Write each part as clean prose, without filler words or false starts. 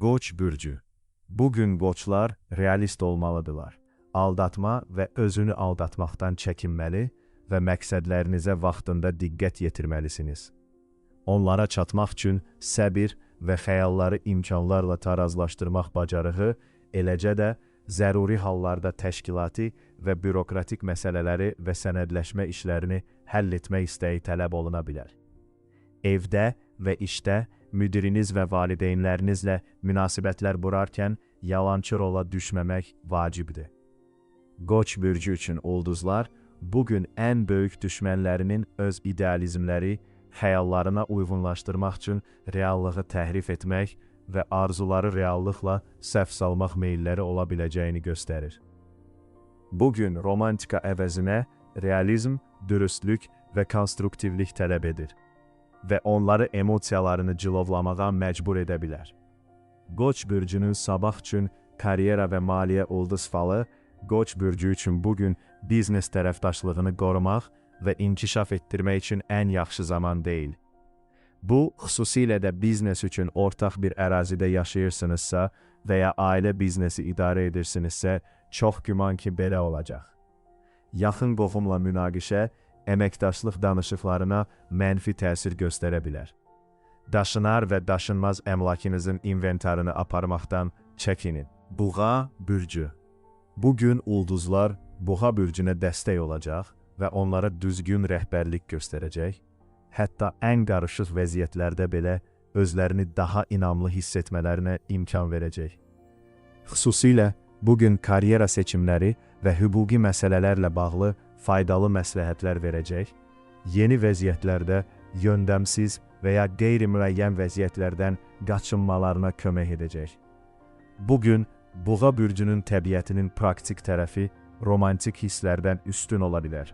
Qoç bürcü. Bugün qoçlar realist olmalıdırlar. Aldatma və özünü aldatmaqdan çəkinməli və məqsədlərinizə vaxtında diqqət yetirməlisiniz. Onlara çatmaq üçün səbir və xəyalları imkanlarla tarazlaşdırmaq bacarığı, eləcə də zəruri hallarda təşkilati və bürokratik məsələləri və sənədləşmə işlərini həll etmək istəyi tələb oluna bilər. Evdə və işdə müdiriniz və valideynlərinizlə münasibətlər qurarkən yalançı rola düşməmək vacibdir. Qoç bürcü üçün ulduzlar bugün ən böyük düşmənlərinin öz idealizmləri xəyallarına uyğunlaşdırmaq üçün reallığı təhrif etmək və arzuları reallıqla səhv salmaq meyilləri ola biləcəyini göstərir. Bugün romantika əvəzinə realizm, dürüstlük və konstruktivlik tələb edir və onları emosiyalarını cilovlamağa məcbur edə bilər. Qoç bürcünün sabah üçün karyera və maliyyə ulduz falı, Qoç bürcü üçün bugün biznes tərəfdaşlığını qorumaq və inkişaf etdirmək üçün ən yaxşı zaman deyil. Bu, xüsusilə də biznes üçün ortaq bir ərazidə yaşayırsınızsa və ya ailə biznesi idarə edirsinizsə, çox güman ki, belə olacaq. Yaxın qohumla münaqişə əməkdaşlıq danışıqlarına mənfi təsir göstərə bilər. Daşınar və daşınmaz əmlakınızın inventarını aparmaqdan çəkinin. Buğa bürcü. Bugün ulduzlar Buğa bürcünə dəstək olacaq və onlara düzgün rəhbərlik göstərəcək. Hətta ən qarışıq vəziyyətlərdə belə özlərini daha inamlı hiss etmələrinə imkan verəcək. Xüsusilə bugün karyera seçimləri və hüquqi məsələlərlə bağlı faydalı məsləhətlər verəcək, yeni vəziyyətlərdə yöndəmsiz və ya qeyri-müəyyən vəziyyətlərdən qaçınmalarına kömək edəcək. Bugün Buğa bürcünün təbiətinin praktik tərəfi romantik hisslərdən üstün ola bilər.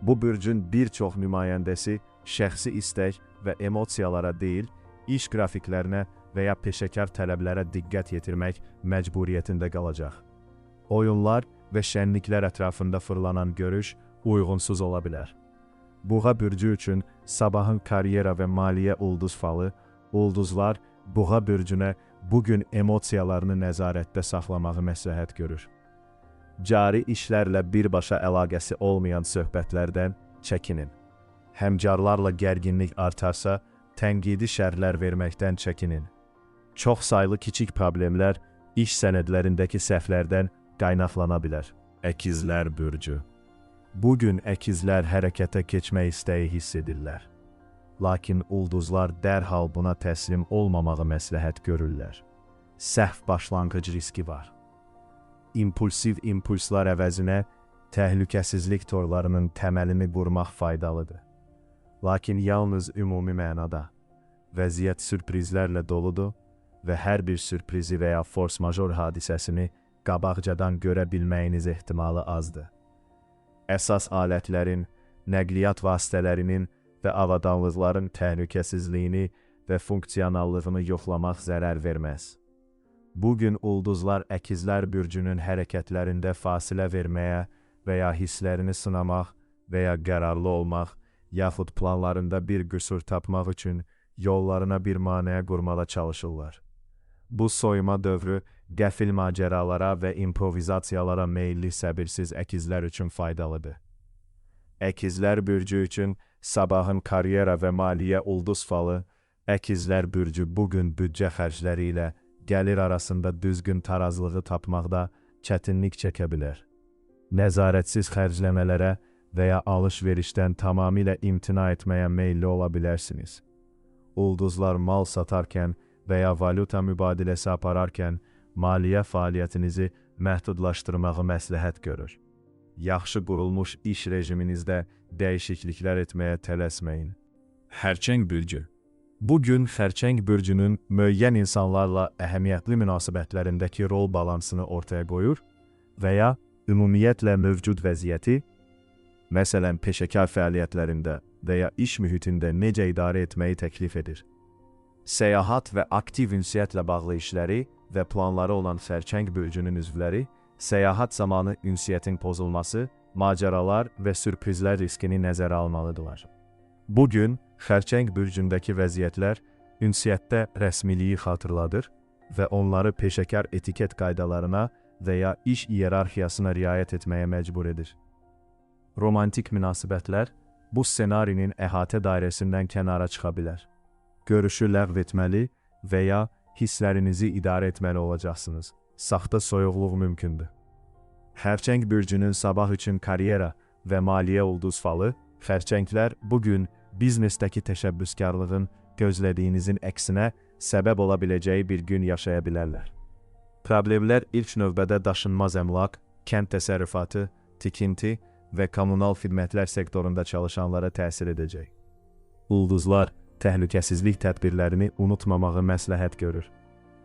Bu bürcün bir çox nümayəndəsi şəxsi istək və emosiyalara deyil, iş qrafiklərinə və ya peşəkar tələblərə diqqət yetirmək məcburiyyətində qalacaq. Oyunlar və şənliklər ətrafında fırlanan görüş uyğunsuz ola bilər. Buğa bürcü üçün sabahın karyera və maliyyə ulduz falı, ulduzlar Buğa bürcünə bugün emosiyalarını nəzarətdə saxlamağı məsləhət görür. Cari işlərlə birbaşa əlaqəsi olmayan söhbətlərdən çəkinin. Həmkarlarla gərginlik artarsa, tənqidi şərhlər verməkdən çəkinin. Çox saylı kiçik problemlər iş sənədlərindəki səhvlərdən qaynaqlana bilər. Əkizlər bürcü. Bugün əkizlər hərəkətə keçmək istəyi hiss edirlər. Lakin ulduzlar dərhal buna təslim olmamağı məsləhət görürlər. Səhv başlanğıc riski var. İmpulsiv impulslar əvəzinə təhlükəsizlik torlarının təməlini qurmaq faydalıdır. Lakin yalnız ümumi mənada. Vəziyyət sürprizlərlə doludur və hər bir sürprizi və ya force-major hadisəsini qabaqcadan görə bilməyiniz ehtimalı azdır. Əsas alətlərin, nəqliyyat vasitələrinin və avadanlıqların təhlükəsizliyini və funksionallığını yoxlamaq zərər verməz. Bugün ulduzlar Əkizlər bürcünün hərəkətlərində fasilə verməyə və ya hisslərini sınamaq və ya qərarlı olmaq, yaxud planlarında bir qüsur tapmaq üçün yollarına bir maneə qurmağa çalışırlar. Bu soyuma dövrü qəfil macəralara və improvizasiyalara meyilli səbirsiz əkizlər üçün faydalıdır. Əkizlər bürcü üçün sabahın karyera və maliyyə ulduz falı, Əkizlər bürcü bugün büdcə xərcləri ilə gəlir arasında düzgün tarazlığı tapmaqda çətinlik çəkə bilər. Nəzarətsiz xərcləmələrə və ya alış-verişdən tamamilə imtina etməyə meyilli ola bilərsiniz. Ulduzlar mal satarkən və ya valyuta mübadiləsi apararkən maliyyə fəaliyyətinizi məhdudlaşdırmağı məsləhət görür. Yaxşı qurulmuş iş rejiminizdə dəyişikliklər etməyə tələsməyin. Xərçəng bürcü. Bugün Xərçəng bürcünün müəyyən insanlarla əhəmiyyətli münasibətlərindəki rol balansını ortaya qoyur və ya ümumiyyətlə mövcud vəziyyəti, məsələn peşəkar fəaliyyətlərində və ya iş mühitində necə idarə etməyi təklif edir. Səyahat və aktiv ünsiyyətlə bağlı işləri və planları olan Xərçəng bürcünün üzvləri, səyahat zamanı ünsiyyətin pozulması, macəralar və sürprizlər riskini nəzərə almalıdırlar. Bugün Xərçəng bürcündəki vəziyyətlər ünsiyyətdə rəsmiliyi xatırladır və onları peşəkar etiket qaydalarına və ya iş iyerarxiyasına riayət etməyə məcbur edir. Romantik münasibətlər bu ssenarinin əhatə dairəsindən kənara çıxa bilər. Görüşü ləğv etməli və ya hisslərinizi idarə etməli olacaqsınız. Saxta soyuqluq mümkündür. Xərçəng bürcünün sabah üçün karyera və maliyyə ulduz falı, xərçənglər bugün biznesdəki təşəbbüskarlığın gözlədiyinizin əksinə səbəb ola biləcəyi bir gün yaşaya bilərlər. Problemlər ilk növbədə daşınmaz əmlak, kənd təsərrüfatı, tikinti və kommunal xidmətlər sektorunda çalışanlara təsir edəcək. Ulduzlar təhlükəsizlik tədbirlərini unutmamağı məsləhət görür.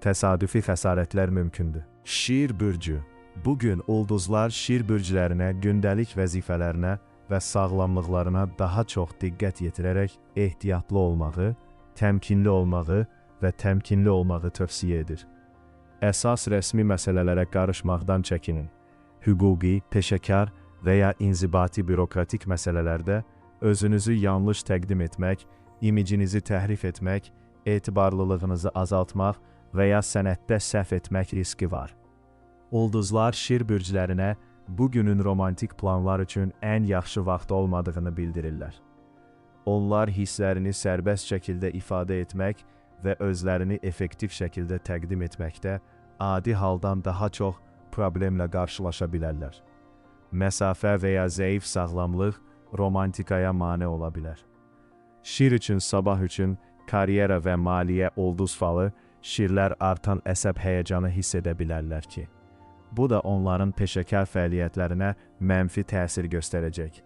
Təsadüfi xəsarətlər mümkündür. Şir bürcü. Bugün ulduzlar şir bürclərinə gündəlik vəzifələrinə və sağlamlıqlarına daha çox diqqət yetirərək ehtiyatlı olmağı, təmkinli olmağı və təmkinli olmağı tövsiyə edir. Əsas rəsmi məsələlərə qarışmaqdan çəkinin. Hüquqi, peşəkar və ya inzibati bürokratik məsələlərdə özünüzü yanlış təqdim etmək, imicinizi təhrif etmək, etibarlılığınızı azaltmaq və ya sənəddə səhv etmək riski var. Ulduzlar şir bürclərinə bugünün romantik planlar üçün ən yaxşı vaxt olmadığını bildirirlər. Onlar hisslərini sərbəst şəkildə ifadə etmək və özlərini effektiv şəkildə təqdim etməkdə adi haldan daha çox problemlə qarşılaşa bilərlər. Məsafə və ya zəif sağlamlıq romantikaya mane ola bilər. Şir üçün sabah üçün karyera və maliyyə ulduz falı, şirlər artan əsəb həyəcanı hiss edə bilərlər ki, bu da onların peşəkar fəaliyyətlərinə mənfi təsir göstərəcək.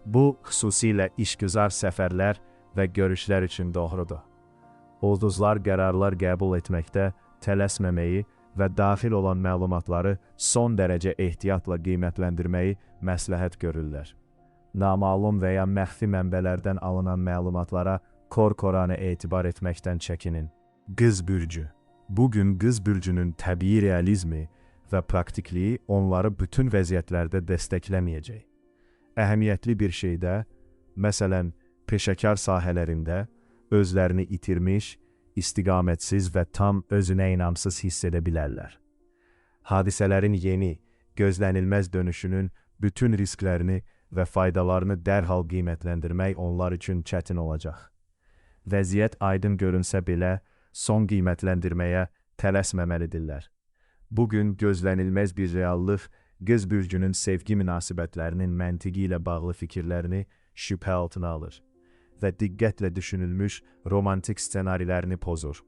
Bu, xüsusilə işgüzar səfərlər və görüşlər üçün doğrudur. Ulduzlar qərarlar qəbul etməkdə tələsməməyi və daxil olan məlumatları son dərəcə ehtiyatla qiymətləndirməyi məsləhət görürlər. Naməlum və ya məxfi mənbələrdən alınan məlumatlara kor-koranə etibar etməkdən çəkinin. Qız bürcü. Bugün qız bürcünün təbii realizmi və praktikliyi onları bütün vəziyyətlərdə dəstəkləməyəcək. Əhəmiyyətli bir şeydə, məsələn, peşəkar sahələrində özlərini itirmiş, istiqamətsiz və tam özünə inamsız hiss edə bilərlər. Hadisələrin yeni, gözlənilməz dönüşünün bütün risklərini və faydalarını dərhal qiymətləndirmək onlar üçün çətin olacaq. Vəziyyət aydın görünsə belə, son qiymətləndirməyə tələsməməlidirlər. Bugün gözlənilməz bir reallıq qız bürcünün sevgi münasibətlərinin məntiqi ilə bağlı fikirlərini şübhə altına alır və diqqətlə düşünülmüş romantik ssenarilərini pozur.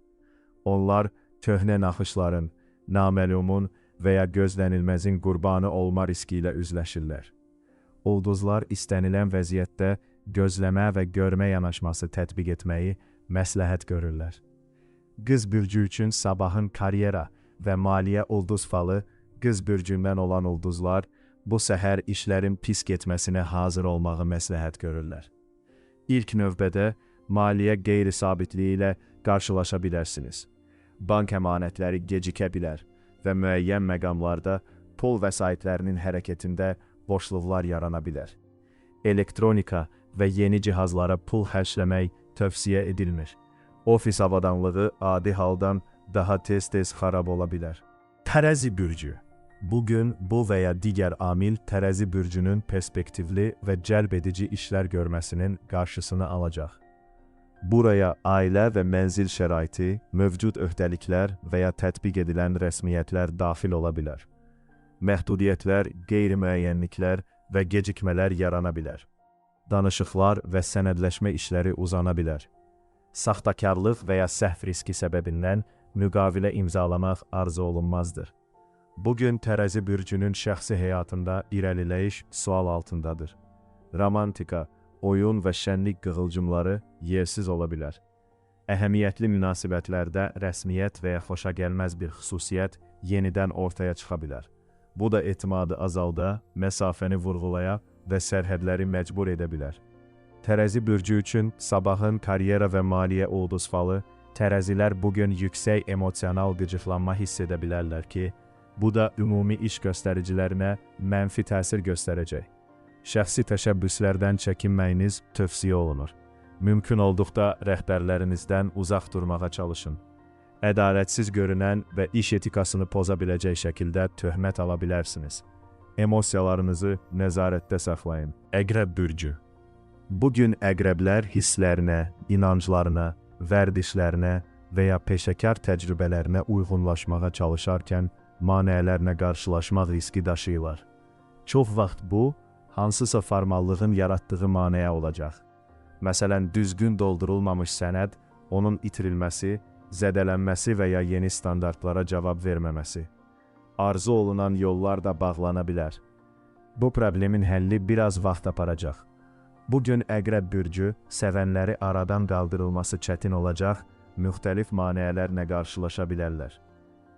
Onlar köhnə naxışların, naməlumun və ya gözlənilməzin qurbanı olma riski ilə üzləşirlər. Ulduzlar istənilən vəziyyətdə gözləmə və görmə yanaşması tətbiq etməyi məsləhət görürlər. Qız bürcü üçün sabahın karyera və maliyyə ulduz falı, qız bürcündən olan ulduzlar bu səhər işlərin pis getməsinə hazır olmağı məsləhət görürlər. İlk növbədə maliyyə qeyri-sabitliyi ilə qarşılaşa bilərsiniz. Bank əmanətləri gecikə bilər və müəyyən məqamlarda pul vəsaitlərinin hərəkətində boşluqlar yarana bilər. Elektronika və yeni cihazlara pul xərcləmək tövsiyə edilmir. Ofis avadanlığı adi haldan daha tez-tez xarab ola bilər. Tərəzi bürcü. Bugün bu və ya digər amil tərəzi bürcünün perspektivli və cəlb edici işlər görməsinin qarşısını alacaq. Buraya ailə və mənzil şəraiti, mövcud öhdəliklər və ya tətbiq edilən rəsmiyyətlər daxil ola bilər. Məhdudiyyətlər, qeyri-müəyyənliklər və gecikmələr yarana bilər. Danışıqlar və sənədləşmə işləri uzana bilər. Saxtakarlıq və ya səhv riski səbəbindən müqavilə imzalamaq arzu olunmazdır. Bugün tərəzi bürcünün şəxsi həyatında irəliləyiş sual altındadır. Romantika, oyun və şənlik qığılcımları yersiz ola bilər. Əhəmiyyətli münasibətlərdə rəsmiyyət və ya xoşagəlməz bir xüsusiyyət yenidən ortaya çıxa bilər. Bu da etimadı azalda, məsafəni vurğulaya və sərhədləri məcbur edə bilər. Tərəzi bürcü üçün sabahın karyera və maliyyə ulduz falı, tərəzilər bugün yüksək emosional qıcıqlanma hiss edə bilərlər ki, bu da ümumi iş göstəricilərinə mənfi təsir göstərəcək. Şəxsi təşəbbüslərdən çəkinməyiniz tövsiyə olunur. Mümkün olduqda rəhbərlərinizdən uzaq durmağa çalışın. Ədalətsiz görünən və iş etikasını poza biləcək şəkildə töhmət ala bilərsiniz. Emosiyalarınızı nəzarətdə saxlayın. Əqrəb bürcü. Bugün əqrəblər hisslərinə, inanclarına, vərdişlərinə və ya peşəkar təcrübələrinə uyğunlaşmağa çalışarkən maneələrlə qarşılaşmaq riski daşıyırlar. Çox vaxt bu, hansısa formallığın yaratdığı maneə olacaq. Məsələn, düzgün doldurulmamış sənəd, onun itirilməsi, zədələnməsi və ya yeni standartlara cavab verməməsi. Arzu olunan yollar da bağlana bilər. Bu problemin həlli biraz vaxt aparacaq. Bugün Əqrəb bürcü sevənləri aradan qaldırılması çətin olacaq, müxtəlif maneələrlə qarşılaşa bilərlər.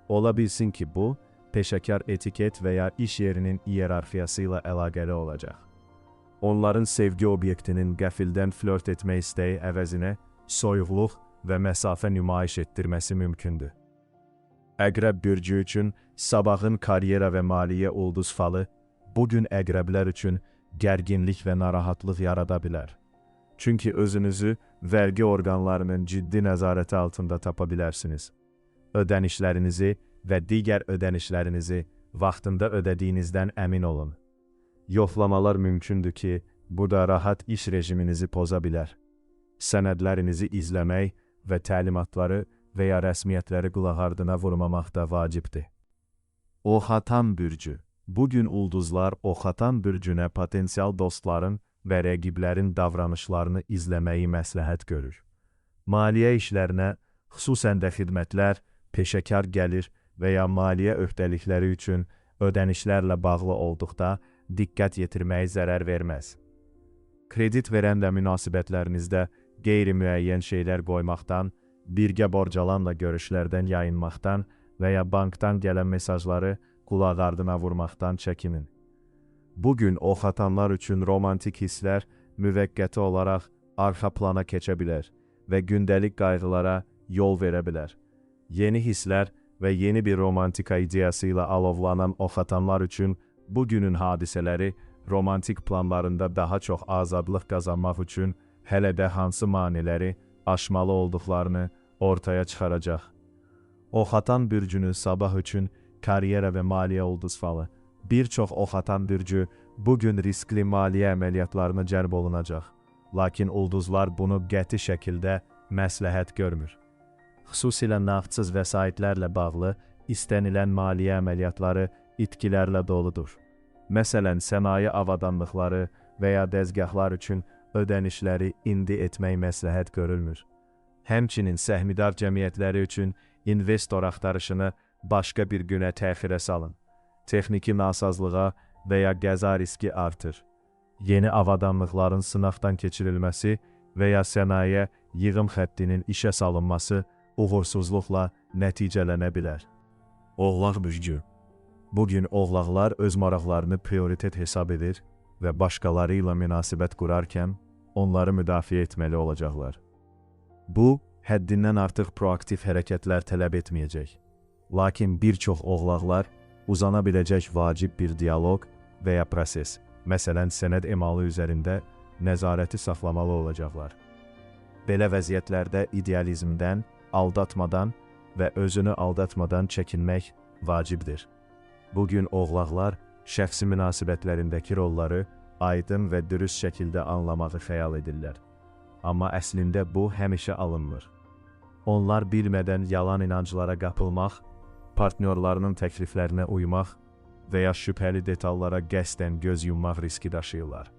Ola bilsin ki, bu, peşəkar etiket və ya iş yerinin iyerarxiyası ilə əlaqəli olacaq. Onların sevgi obyektinin qəfildən flört etmə istəyi əvəzinə soyuqluq və məsafə nümayiş etdirməsi mümkündür. Əqrəb bürcü üçün sabahın karyera və maliyyə ulduz falı bugün əqrəblər üçün gərginlik və narahatlıq yarada bilər. Çünki özünüzü vergi orqanlarının ciddi nəzarəti altında tapa bilərsiniz. Ödənişlərinizi və digər ödənişlərinizi vaxtında ödədiyinizdən əmin olun. Yoxlamalar mümkündür ki, bu da rahat iş rejiminizi poza bilər. Sənədlərinizi izləmək və təlimatları və ya rəsmiyyətləri qulaq ardına vurmamaq da vacibdir. Oxatan bürcü. Bugün ulduzlar Oxatan bürcünə potensial dostların və rəqiblərin davranışlarını izləməyi məsləhət görür. Maliyyə işlərinə, xüsusən də xidmətlər, peşəkar gəlir və ya maliyyə öhdəlikləri üçün ödənişlərlə bağlı olduqda diqqət yetirməyi zərər verməz. Kredit verənlə münasibətlərinizdə qeyri-müəyyən şeylər qoymaqdan, birgə borc alanla görüşlərdən yayınmaqdan və ya bankdan gələn mesajları qulaq ardına vurmaqdan çəkinin. Bugün oxatanlar üçün romantik hisslər müvəqqəti olaraq arxa plana keçə bilər və gündəlik qayğılara yol verə bilər. Yeni hisslər və yeni bir romantika ideyası ilə alovlanan oxatanlar üçün bugünün hadisələri romantik planlarında daha çox azadlıq qazanmaq üçün hələ də hansı maneələri aşmalı olduqlarını ortaya çıxaracaq. Oxatan bürcünün sabah üçün karyera və maliyyə ulduz falı. Bir çox oxatan bürcü bugün riskli maliyyə əməliyyatlarına cəlb olunacaq. Lakin ulduzlar bunu qəti şəkildə məsləhət görmür. Xüsusilə nağdsız vəsaitlərlə bağlı istənilən maliyyə əməliyyatları itkilərlə doludur. Məsələn, sənaye avadanlıqları və ya dəzgahlar üçün ödənişləri indi etmək məsləhət görülmür. Həmçinin səhmidar cəmiyyətləri üçün investor axtarışını başqa bir günə təxirə salın. Texniki nasazlığa və ya qəza riski artır. Yeni avadanlıqların sınaqdan keçirilməsi və ya sənaye yığım xəttinin işə salınması uğursuzluqla nəticələnə bilər. Oğlaq bürcü. Bugün oğlaqlar öz maraqlarını prioritet hesab edir və başqaları ilə münasibət qurarkən onları müdafiə etməli olacaqlar. Bu, həddindən artıq proaktiv hərəkətlər tələb etməyəcək. Lakin bir çox oğlaqlar uzana biləcək vacib bir diyaloq və ya proses, məsələn sənəd emalı üzərində nəzarəti saxlamalı olacaqlar. Belə vəziyyətlərdə idealizmdən, aldatmadan və özünü aldatmadan çəkinmək vacibdir. Bugün oğlaqlar şəxsi münasibətlərindəki rolları aydın və dürüst şəkildə anlamağı xəyal edirlər. Amma əslində bu həmişə alınmır. Onlar bilmədən yalan inanclara qapılmaq, partnyorlarının təkliflərinə uymaq və ya şübhəli detallara qəsdən göz yummaq riski daşıyırlar.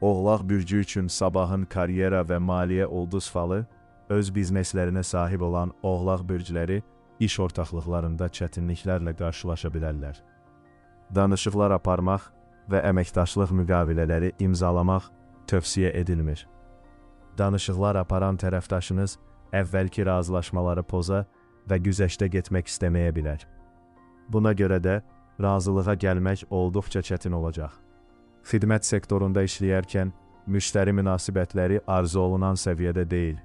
Oğlaq bürcü üçün sabahın karyera və maliyyə ulduz falı, öz bizneslərinə sahib olan oğlaq bürcləri iş ortaqlıqlarında çətinliklərlə qarşılaşa bilərlər. Danışıqlar aparmaq və əməkdaşlıq müqavilələri imzalamaq tövsiyə edilmir. Danışıqlar aparan tərəfdaşınız əvvəlki razılaşmaları poza və güzəştə getmək istəməyə bilər. Buna görə də razılığa gəlmək olduqca çətin olacaq. Xidmət sektorunda işləyərkən müştəri münasibətləri arzu olunan səviyyədə deyil.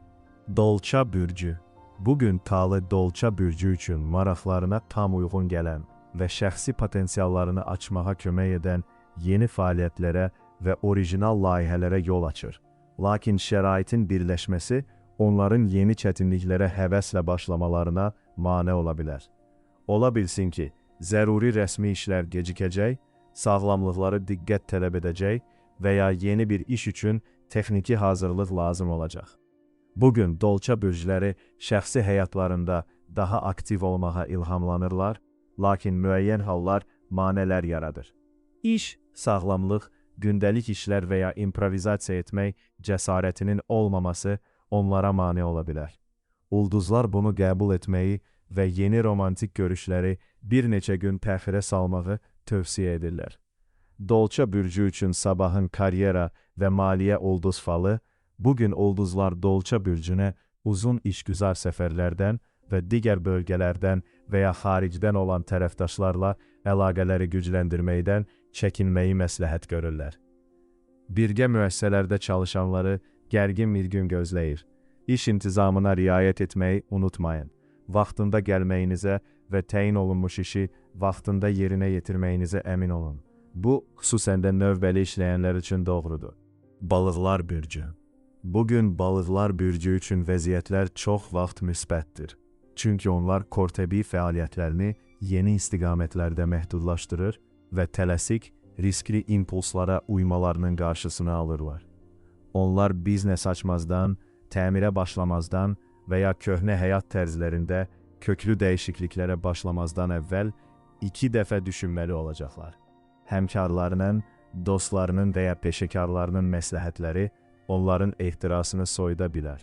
Dolça bürcü. Bugün tale dolça bürcü üçün maraqlarına tam uyğun gələn və şəxsi potensiallarını açmağa kömək edən yeni fəaliyyətlərə və orijinal layihələrə yol açır. Lakin şəraitin birləşməsi onların yeni çətinliklərə həvəslə başlamalarına mane ola bilər. Ola bilsin ki, zəruri rəsmi işlər gecikəcək, sağlamlıqları diqqət tələb edəcək və ya yeni bir iş üçün texniki hazırlıq lazım olacaq. Bugün dolça bürcləri şəxsi həyatlarında daha aktiv olmağa ilhamlanırlar, lakin müəyyən hallar maneələr yaradır. İş, sağlamlıq, gündəlik işlər və ya improvizasiya etmək cəsarətinin olmaması onlara mane ola bilər. Ulduzlar bunu qəbul etməyi və yeni romantik görüşləri bir neçə gün təxirə salmağı tövsiyə edirlər. Dolça bürcü üçün sabahın karyera və maliyyə ulduz falı, bugün ulduzlar Dolça bürcünə uzun işgüzar səfərlərdən və digər bölgələrdən və ya xaricdən olan tərəfdaşlarla əlaqələri gücləndirməkdən çəkinməyi məsləhət görürlər. Birgə müəssisələrdə çalışanları gərgin bir gün gözləyir. İş intizamına riayət etməyi unutmayın. Vaxtında gəlməyinizə və təyin olunmuş işi vaxtında yerinə yetirməyinizə əmin olun. Bu, xüsusən də növbəli işləyənlər üçün doğrudur. Balıqlar bürcü. Bugün balıqlar bürcü üçün vəziyyətlər çox vaxt müsbətdir. Çünki onlar kortebi fəaliyyətlərini yeni istiqamətlərdə məhdudlaşdırır və tələsik, riskli impulslara uymalarının qarşısını alırlar. Onlar biznes açmazdan, təmirə başlamazdan və ya köhnə həyat tərzlərində köklü dəyişikliklərə başlamazdan əvvəl 2 dəfə düşünməli olacaqlar. Həmkarlarının, dostlarının və ya peşəkarlarının məsləhətləri onların ehtirasını soyuda bilər.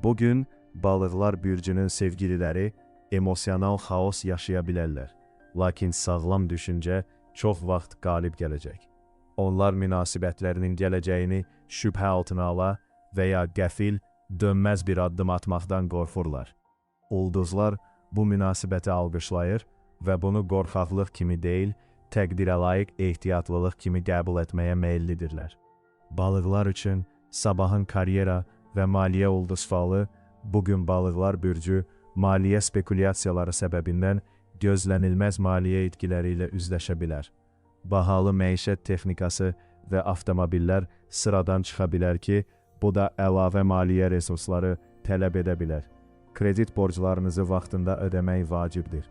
Bugün balıqlar bürcünün sevgililəri emosional xaos yaşaya bilərlər. Lakin sağlam düşüncə çox vaxt qalib gələcək. Onlar münasibətlərinin gələcəyini şübhə altına ala və ya qəfil, dönməz bir addım atmaqdan qorxurlar. Ulduzlar bu münasibəti alqışlayır və bunu qorxaqlıq kimi deyil, təqdirə layiq ehtiyatlılıq kimi qəbul etməyə meyillidirlər. Balıqlar üçün sabahın karyera və maliyyə ulduz falı, bugün balıqlar bürcü maliyyə spekulyasiyaları səbəbindən gözlənilməz maliyyə itkiləri ilə üzləşə bilər. Bahalı məişət texnikası və avtomobillər sıradan çıxa bilər ki, bu da əlavə maliyyə resursları tələb edə bilər. Kredit borclarınızı vaxtında ödəmək vacibdir.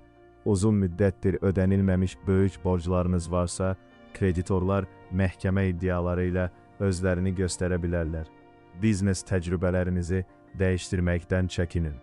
Uzun müddətdir ödənilməmiş böyük borclarınız varsa, kreditorlar məhkəmə iddiaları ilə özlərini göstərə bilərlər. Biznes təcrübələrinizi dəyişdirməkdən çəkinin.